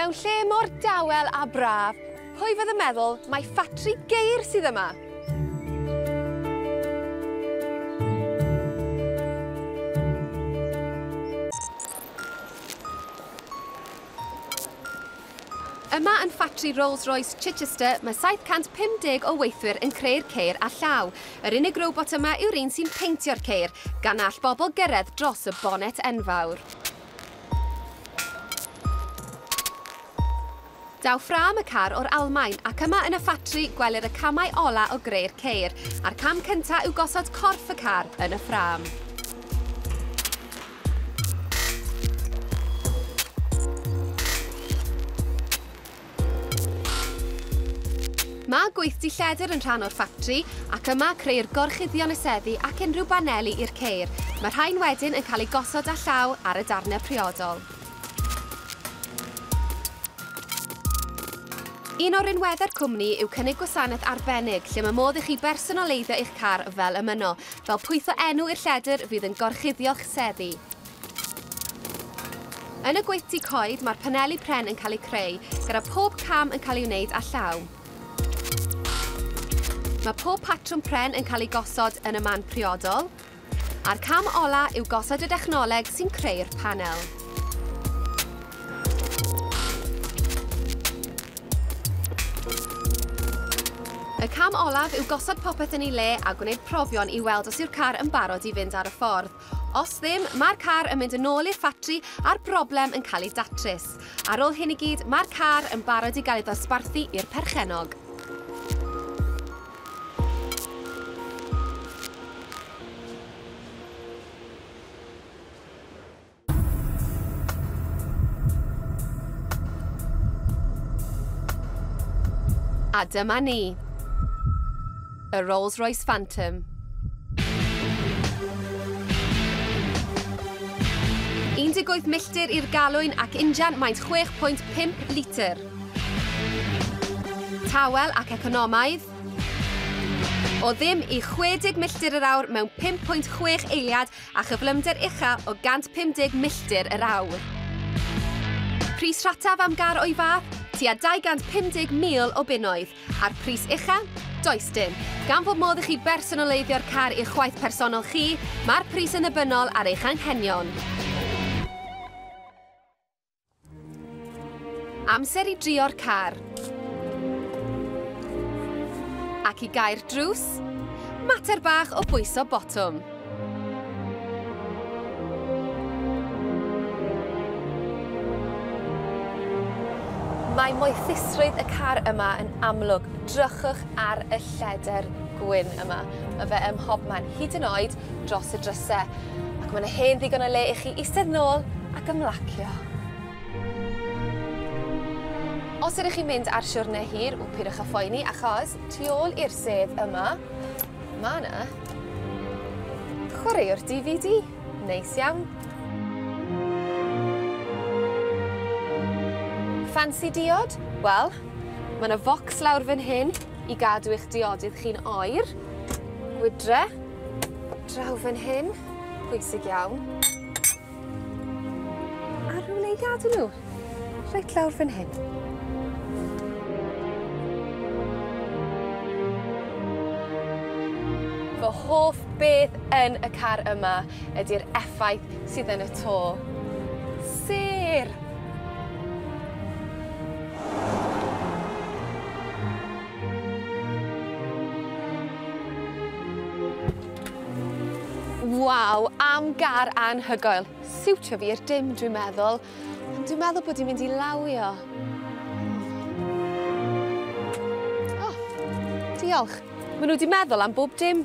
Mewn lle mor dawel a braf, pwy fydd yn meddwl mai ffatri geir sydd yma? Yma yn ffatri Rolls-Royce Chichester, mae 750 o weithwyr yn creu'r ceir â llaw. Yr unig robot yma yw'r un sy'n peintio'r ceir, gan all bobl gyrraedd dros y bonet enfawr. Daw ffrâm y car o'r Almaen ac yma yn y ffatri gwelir y camau ola o greu'r ceir, a'r cam cyntaf yw gosod corff y car yn y ffrâm. Mae gweithdy lledr yn rhan o'r ffatri ac yma creu'r gorchuddion y seddi ac unrhyw baneli i'r ceir. Mae rhain wedyn yn cael eu gosod â llaw ar y darnau priodol. Un o'r rinweddau'r cwmni yw cynnig gwasanaeth arbennig lle mae modd i chi bersonoleiddio eich car fel y mynno, fel pwytho enw i'r lledr fydd yn gorchuddio'ch seddi. Yn y gweithdy coed, mae'r paneli pren yn cael eu creu, gyda pob cam yn cael ei wneud â llaw. Mae pob patrwm pren yn cael ei gosod yn y man priodol, a'r cam ola yw gosod y dechnoleg sy'n creu'r panel. Y cam olaf yw gosod popeth yn ei le a gwneud profion i weld os yw'r car yn barod i fynd ar y ffordd. Os ddim, mae'r car yn mynd yn ôl i'r ffatri a'r broblem yn cael ei datrys. Ar ôl hyn i gyd, mae'r car yn barod i gael ei ddosbarthu i'r perchennog. A dyma ni, y Rolls-Royce Phantom. 18 milltir i'r galwyn ac injan maint 6.5 litr. Tawel ac economaidd. O ddim i 60 milltir yr awr mewn 5.6 eiliad a chyflymder ucha o 150 milltir yr awr. Pris rhataf am gar o'i fath, tua 250,000 o bunnoedd, a'r pris ucha, does dim. Gan fod modd i chi bersonoleiddio'r car i'ch chwaith personol chi, mae'r pris yn ddibynnol ar eich anghenion. Amser i drio'r car. Ac i gau'r drws, mater bach o bwyso botwm. Mae moethusrwydd y car yma yn amlwg. Drychwch ar y lledr gwyn yma. Mae fe ym mhobman, hyd yn oed dros y drysau. Ac mae yna hen ddigon o le i chi eistedd nôl ac ymlacio. Os ydych chi'n mynd ar siwrne hir, peidiwch â phoeni, achos tu ôl i'r sedd yma, mae yna chwaraewr DVD. Neis iawn. Fancy diod? Wel, mae yna focs lawr fan hyn i gadw eich diodydd chi'n oer. Gwydre, draw fan hyn, pwysig iawn. A rhywle i gadw nhw, reit lawr fan hyn. Fy hoff beth yn y car yma ydy'r effaith sydd yn y to. Sêr! Waw, am gar anhygoel. Siwtio fi i'r dim, dwi'n meddwl. Ond dwi'n meddwl bod i'n mynd i lawio. Oh, diolch. Maen nhw wedi meddwl am bob dim.